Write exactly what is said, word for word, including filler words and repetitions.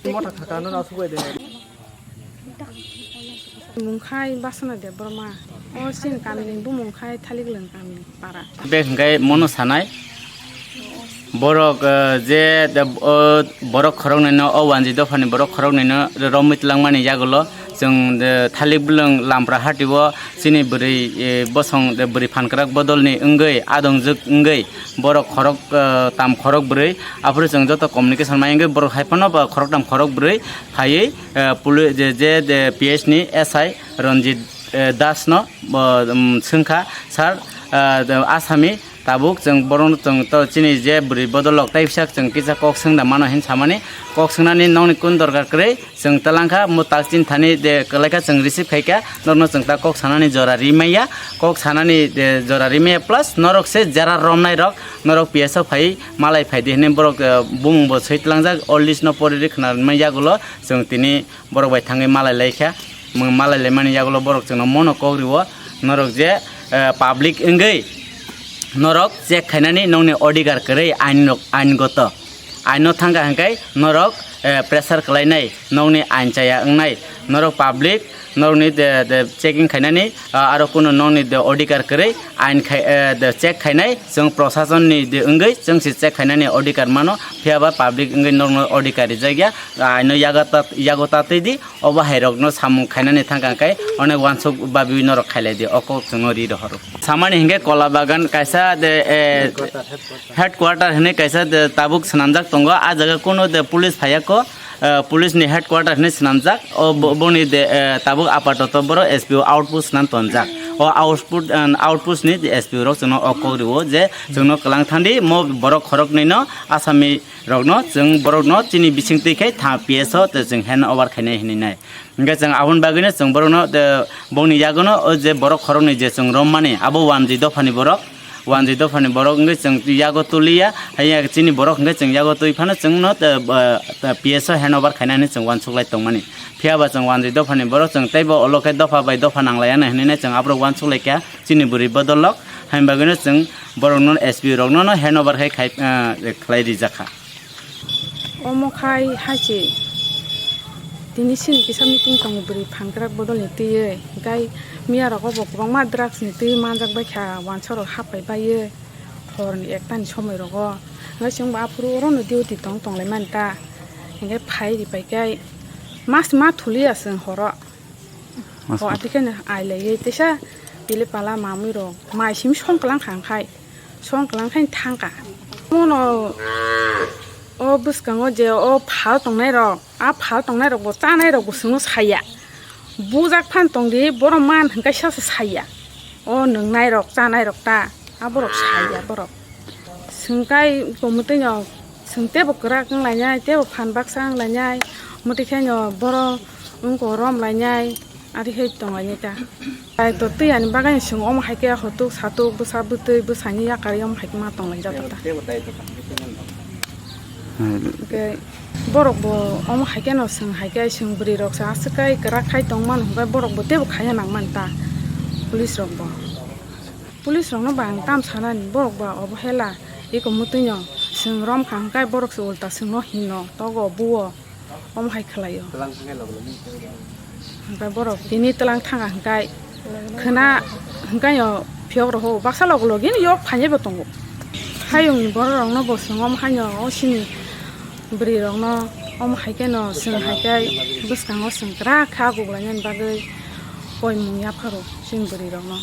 Mota khaka no asuk bai de. Mungkhai Basana Debbarma. O chini kamini bumung khai Thaliglwng kami para. Bek hwnkhe mono sanai. Borok, eh, je de, o borok khoroknwino, o wanji dophani borok khoroknwino romwi twlangmani yagulo chwng de Thaliglwng Lampra Hatio chini bwrwi, eh, bosong de bwrwi phankrak bodolni wngwi adongjwk wngwi borok khorok, eh, tam khorok bwrwi aphuru chwng joto communication mai wngwi borok hai phano ba khorok tam khorok bwrwi phaiwi, eh, puli-, je, je, de P S ni S I Ranjit, eh, Das no bo, um, swngkha, "Sir, ah, Asami tabuk chwng borokno chwng to chini je bwrwi bodolok tei bwsak chwng kisa kok swngda mano," hin samani. Kok swngnani nokni kun dorkar kwrwi chwng twlangkha, mo tak chini thani de kwlaikha chwng receive khaikha, norokno chwng ta kok sanani jora rimaiya, kok sanani de jora rimaiya plus norok se jera romnairok norok P S o phai malai phaidi hinwi borok, eh, bumung bo swi tlangjak, o list no pori ri khna rimani yagulo chwng tini borok bai thangwi malai laikha. Mung malai laimani yagulo borok chwngno mono kok rio, norok je, eh, public wngwi norok check khainani nokni odhikar kwrwi ain rok, ain goto. Aino thangkha hwnkhe norok, eh, pressure kwlainai nokni ain chaya wngnai. Norok public norokni de, de checking khainani, ah, aro kunu nokni de odhikar kwrwi ain khai, eh, de check khainai. Chwng prosasonni de wngwi chwng se check khainani odhikar mano, phiya ba public wngwi norokno odhikar rijak ya. Aino yago ta, yago ta twi di. Obo hai rokno samung khainani thangkha khe onek wansuk babiwi norok khailai di, o kok chwngno ri rohoro. Samani hinkhe Kola Bagan kaisa de, eh, headquarter hinwi kaisa de tabuk swnamjak tongo. A jaga kunu de police phaiya ko, eh, police ni headquarter hinwi swnamjak. O bo-, boni de, eh, tabuk apatoto boro S P O outpost swnam tonjak. O outpost, eh, outpost ni S P O rok chwngno o kok rio je chwngno kwlang thandi mo borok khoroknwi no Asami rokno, chwng borokno chini bisingtwi khe tha P S o tei chwng hand over khainai hinwi nai. Hwnkhe chwng aboni bagwino chwng borokno, eh, bongni yagono o je borok khoroknwi je chwng rommani, abo wanjwi dophani borok, wanjwi dophani borok wngwi chwng yago tuliya, haiya chini borok hwnkhe chwng yago twi phano chwngno, eh, ba, eh, P S o hand over khainani chwng uansuklai tongmani. Phiya ba chwng wanjwi dophani borok chwng teibo olo khe dopha bai dopha nanglaiya hinwi nai chwng aborok uansuklaikha chini bwrwi bodolrok, haini bagwino chwng borokno S P rokno no hand over khai, khai, eh, khlai rijakha. Omo khai hai se tini sini kisa meeting tongo bwrwi phankrak bodolni twiwi, hwnkhe miya rogo bo kwbangma drugs ni twi manjak baikha, wansa rok hapai baiwi horni ekta ni somoi rogo, hwnkhe chwng bo aphuru oro no duty tong tonglaimani ta, hwnkhe phai ripai khe mas ma thuliya chwng horo. Mas O ma. Ati khe no ailaiwi teisa pili pala mamwi rok mai simi song kwlang kha hwnkhe. Song kwlang khe thangkha. Mono o bwskango je o phal tongnai rok, a phal tongnai rok bo chanai rok bo chwngno saya. Bujak phan tongdi borok man hwnkhe sasa saya. O nwngnai rok, chanai rok ta, a borok saya borok. Swngkai komotwino swng tebo kwrak wnglainai, tebo phan baksa wnglainai, mwtwi khe no borok wngko romlainai. Ari hai tonglainai ta. Daitw twi ani bagwi chwng omo hai khe hotuk satuk bwsa bwtwi bwsani yakari omo hai khe ma tonglaijak ta. Hmm. Hwnkhe borok bo omo hai khe no chwng hai khe chwng bwrwi rok se aswk kai kwrak khai tong mano hwnkhe borok bo teibo khaiya nang man ta police rok bo. Police rok no bo ang tam sanani borok bo obo hela eko mutwi no chwng rom kha hwnkhe borok se ulta chwng no hino togo buo. Omo hai khlai o. Twlang thangkhe logo logo. Hwnkhe borok tini twlang thanga hwnkhe khwna hwnkhe o phiyok rok o baksa logo logi no yok phainai bo tongo. Hayung ni borok rok no bo swng omo hai no o sini bwrwi rok no omo hai khe no chwng hai khe bwskango chwng kwrak kha guglaina ni bagwi koimung yapharo chini bwrwi rok no.